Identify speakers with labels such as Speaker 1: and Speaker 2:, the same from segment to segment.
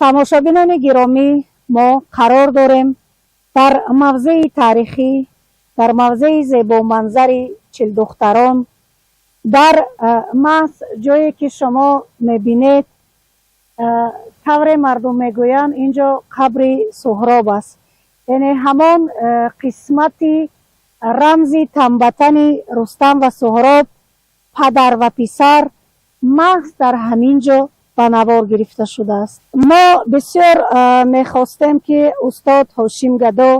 Speaker 1: Тамошобинони гиромӣ, мо қарор дорем дар мавзеи таърихӣ, дар мавзеи зебоманзари Чилдухтарон, дар маҳз ҷое ки шумо мебинед, тавре мардум мегӯянд, ин ҷо қабри Суҳроб аст, яъне ҳамон қисмати рамзи танбатани Рустам ва Суҳроб, падар ва писар, маҳз дар ҳамин ҷо ба навор гирифта шудааст. Мо бисёр мехостем, ки устод Ҳошим Гадо,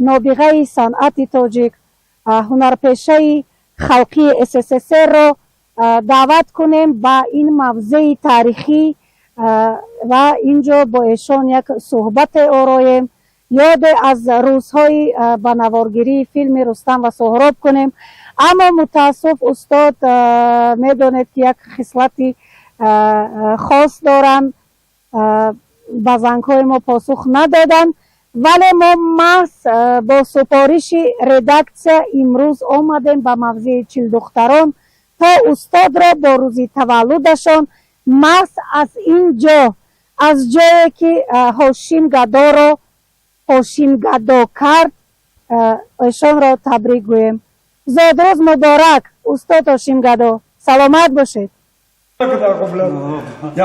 Speaker 1: нобиғаи санъати тоҷик, ҳунарпешаи халқии СССР-ро даъват кунем ба ин мавзеи таърихӣ ва ин ҷо бо эшон як суҳбате ороем, ёде аз рӯзҳои ба наворгирии филми «Рустам ва Суҳроб» кунем. Аммо мутаассиф, устод, медонед, ки як хислати хос доранд, ба зангҳои мо посух надоданд. Вале мо маҳз бо супориши редаксия имрӯз омадем ба мавзеи Чилдухтарон, то устодро бо рӯзи таваллудашон маҳз аз ин ҷо, аз ҷое ки Ҳошим Гадоро Ҳошим Гадо кард, эшонро табрик гӯем. Зодрӯз муборак, устод Ҳошим Гадо, саломат бошед!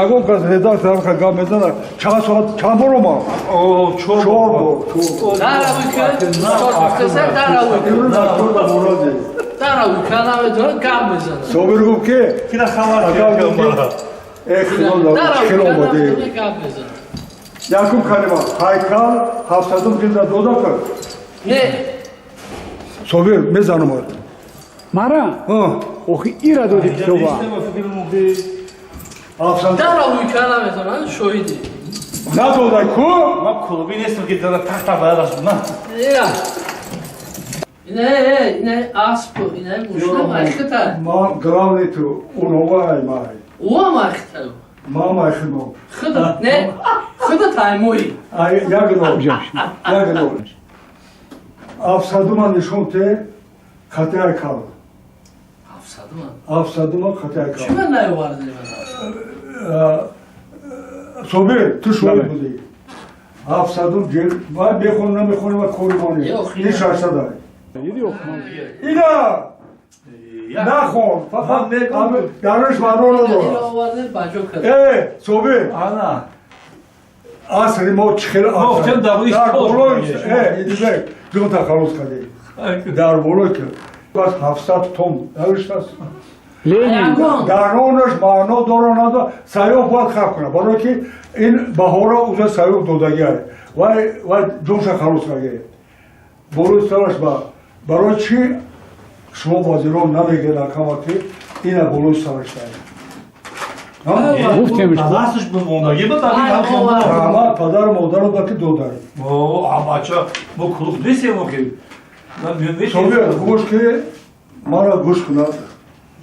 Speaker 2: Ягон кас редактор гап мезанад, чанд соат, чанд бор омад? Чор бор.
Speaker 3: Устод гуфтаса, даравӣ даравӣ намедонад, гап мезанад.
Speaker 2: Собир гуфт, ки
Speaker 4: Кина хабар.
Speaker 2: Хел омадӣ.
Speaker 3: Гап мезанад.
Speaker 2: Якум калима: ҳайкал ҳафтадум ҷилда дода кар.
Speaker 3: Не.
Speaker 2: Собир, мезанам.
Speaker 5: Мара? Охи, ира доди китоба.
Speaker 3: Даравӣ наметонад, шоҳидӣ.
Speaker 2: Надодай ку.
Speaker 4: Ман клуби нестам, ки дада тахта баяд на.
Speaker 3: Ине, ине асп, ине мушна майхита.
Speaker 2: Ман главный ту унова май.
Speaker 3: Уа майхита.
Speaker 2: Ма майхино.
Speaker 3: Худа, не, худа таймои.
Speaker 2: Ягно, ягно. Ҳафтсадума нишон те хати ҳайкал.
Speaker 3: Ҳафтсадума.
Speaker 2: Ҳафтсадума хати ҳайкал.
Speaker 3: Чӣ наёвардӣ?
Speaker 2: Собир, ту шоҳид будӣ. Ҳафтсадум ҷилд вай мехонӣ, намехонӣ, ва кори мо нест. Ин 600. Ина нахон, фақат дараш маъно надорад. Э, Собир, асри мо чӣ хел дар болои идибек ҷонта халос кардӣ, дар болои бас 700 том навиштааст.
Speaker 5: Ленин.
Speaker 2: Дар онаш маъно дора, надора, Саёф бояд хаб кунад, барое ки ин баҳора уза Саёф додагиай, вай вай ҷонша халос кардӣ. Болои сараш ба барои чӣ шумо вазирон намегиред акама, ки ина болои сараш дай?
Speaker 5: Гуфтемш.
Speaker 4: Дасташ бимондагӣ ба.
Speaker 2: Раҳмат падару модаро ба ки додай.
Speaker 4: Бача, мо клуб нестем охи.
Speaker 2: Собир, гӯш ки, мара гӯш кунад.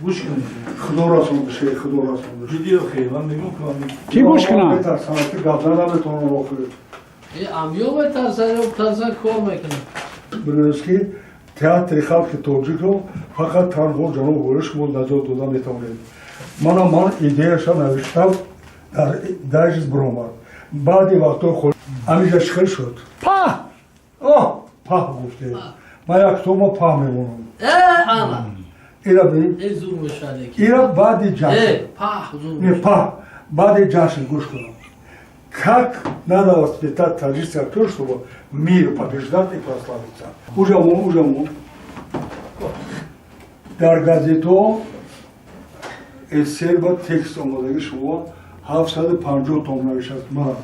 Speaker 4: Гӯш кунед.
Speaker 2: Худо расондаше, худо расондаше.
Speaker 4: Ҷиддӣ охи, ман мегӯм ки ман
Speaker 5: Кӣ гӯш кунад?
Speaker 2: Метарсам, ки гап зада наметавонам охир.
Speaker 3: Амё метарсад ё тарсад, кор мекунад.
Speaker 2: Бидонед, ки театри халқи тоҷикро фақат танҳо ҷаноб Ҳориш шумо наҷот дода метавонед. Мана, ман идеяша навиштам, дар дайжест биромад. Баъди вақтҳои хол амиҷа чӣ хел шуд?
Speaker 5: Паҳ.
Speaker 2: Оҳ, паҳ гуфте. Ман як китобма паҳ мемонам.
Speaker 3: Э, ана.
Speaker 2: Ира бин.
Speaker 3: Э, зур мешавад.
Speaker 2: Ира баъди ҷашн.
Speaker 3: Э, паҳ зур.
Speaker 2: Не, паҳ баъди ҷашн, гӯш кунам. Как надо воспитать таджикский актер, чтобы мир побеждать и прославиться. Ужамон, ужамон. Дар газетҳо эссе ба текст омадаги шумо 750 том навиштааст. Мана,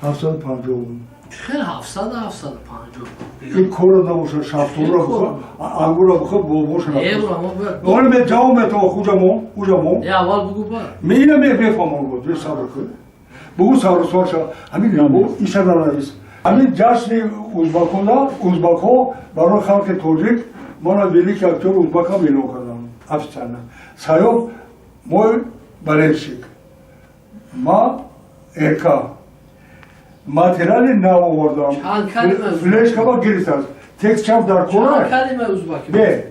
Speaker 2: 750.
Speaker 3: Хел 700, 750.
Speaker 2: Ин кора набошад, шафтолура бихо, ангура бихо, бобоша.
Speaker 3: Евро мо бояд.
Speaker 2: Оли ме ҷавоб метавон, хуҷамон, ужамон.
Speaker 3: Э, аввал бугу ба.
Speaker 2: Ме ина ме мефаҳмам, буд, сабр кун. Бугу, сабр ша. Ҳамин бу иша навис. Ҳамин ҷашни узбакона, узбакҳо барои халқи тоҷик мана великий актер узбакам эълон кардам официально. Саёф мой болельщик. Ма эрка. Материали нав овардам.
Speaker 3: Чанд калима?
Speaker 2: Флешкама гирифтааст. Текст чам дар
Speaker 3: Чанд
Speaker 2: кора.
Speaker 3: калима узбаки?
Speaker 2: Не.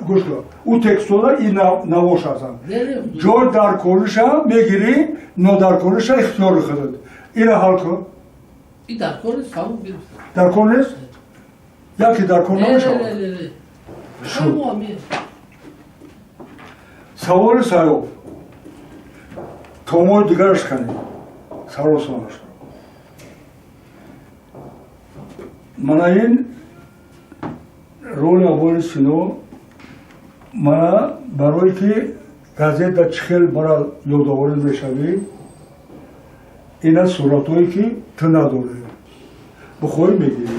Speaker 2: Гӯш кун. Ӯ текстода и навош ҳастанд.
Speaker 3: Не, не.
Speaker 2: Ҷой дар кориша мегирӣ, нодаркориша ихтиёри худат. Ира ҳал кун.
Speaker 3: И дар кор нест, тамом гирифтам.
Speaker 2: Дар кор нест? Яке дар кор
Speaker 3: Не, не,
Speaker 2: намешавад.
Speaker 3: не, не, не.
Speaker 2: Шуд.
Speaker 3: Ҳамо ами.
Speaker 2: Саволи Саёф. Томои дигараш кани. Саросонаш. Мана ин роли Абуали Сино мана барое ки газета чӣ хел мара ёдоварӣ мешавӣ, ина суратҳое ки ту надорӣ. Бухоҳӣ мегирӣ.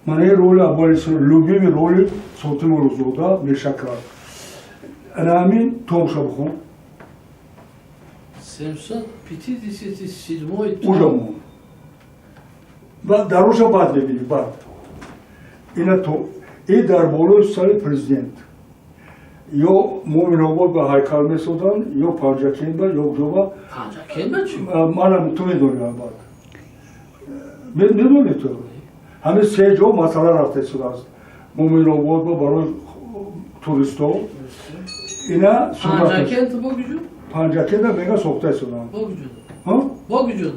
Speaker 2: Мана ин роли Абуали Сино, любимый роли Сотимуллозода мешакар. Ана ҳамин томша бихон.
Speaker 3: 757 том.
Speaker 2: Ужамо. Баъд дароша баъд мебинӣ, баъд. Ина то и дар болои сари президент. Ё Муъминобод ба ҳайкал месозанд, ё Панҷакентба, ё куҷоба.
Speaker 3: Панҷакентба чӣ?
Speaker 2: Манам ту медонӣ баъд. Медонӣ ту? Ҳамин се ҷо масъала рафта истодааст. Муъминободба барои туристҳо. Ина сураташ.
Speaker 3: Панҷакент бо куҷо?
Speaker 2: Панҷакентба мега сохта истоданд.
Speaker 3: Бо куҷо?
Speaker 2: Ҳа?
Speaker 3: Бо куҷо?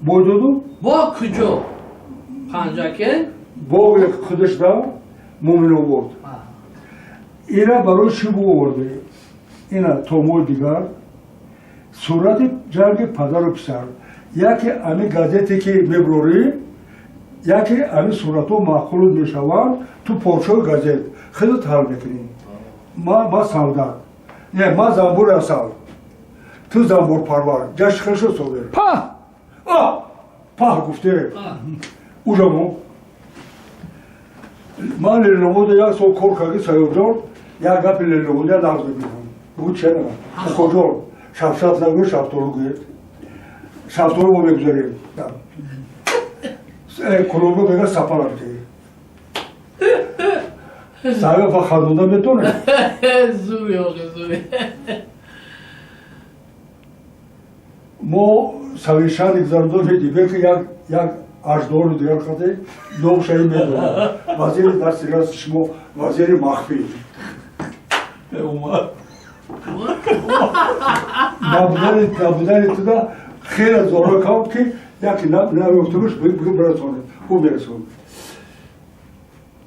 Speaker 2: Бой доду?
Speaker 3: Бо куҷо? Панҷакент?
Speaker 2: Боғи худашда Муъминобод. Ира барои чӣ буоварде? Ина томои дигар сурати ҷанги падару писар. Яке ами газете ки мебурорӣ, яке ами суратҳо маъқул мешаванд, ту порчаи газет худат ҳал мекунӣ. Ма солдат. Не, ма занбури асал. Ту занбурпарвар. Ҷашн хел шуд собир.
Speaker 5: Паҳ!
Speaker 2: А! Паҳ гуфте. Ужамо. Ман Ленинобода як сол кор карди, Саёфҷон, як гапи Ленинобода нағз мебинам. Бигӯ че нага? Укоҷон, шабшаб нагӯ, шабтолу гӯед. Шабтолу мо мегузарем. Кулобо мега сапара битеи. Саёфа хандонда метонед?
Speaker 3: Зури, охи, зури.
Speaker 2: Мо совещание гузарондем, медидем ки як аждору дигар хате номшаи медонад. Вазири дасти расти шумо, вазири махфӣ.
Speaker 4: Умар.
Speaker 2: Набудани туда хеле зоро кард ки яке наёфтумуш бигӯ бирасонед. Ӯ мерасонад.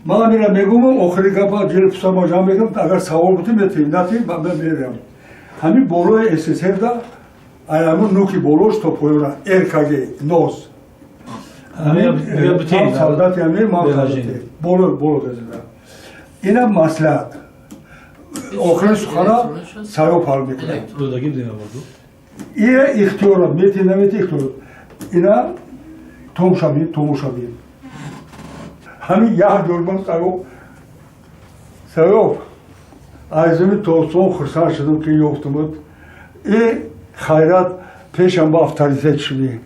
Speaker 2: Ман ҳамина мегӯм, охири гапа ҷили пусама ҷамъ мекунам, агар савол бутӣ метавонӣ, натӣ ман меравам. Ҳамин болои СССР-да ай ҳамин нуки болош то поёна РКГ нос. Ҳамин солдати ҳамин ман солдати. Боло боло газида. Ина маслиҳат. Охири сухана Саёф ҳал мекунад. Ина ихтиёрот, мети намети ихтиёрот. Ина томшаби, томошаби. Ҳамин як ҷурман Саёф. Саёф аз ими тобистон хурсанд шудам ки ёфтумуд. И хайрат пешам ба авторитет шудӣ.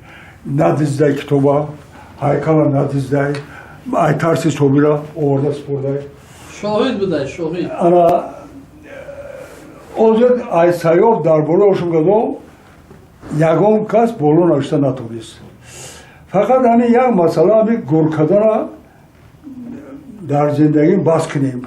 Speaker 2: Надиздай китоба, ҳайкала надиздай, ай тарси Собира оварда супурдай.
Speaker 3: Шоҳид будай, шоҳид.
Speaker 2: Ана озир ай Саёф дар бораи Ошумгазо ягон кас боло навишта натонист. Фақат ҳамин як масъала, ҳамин гур кардана дар зиндагӣ бас кунем.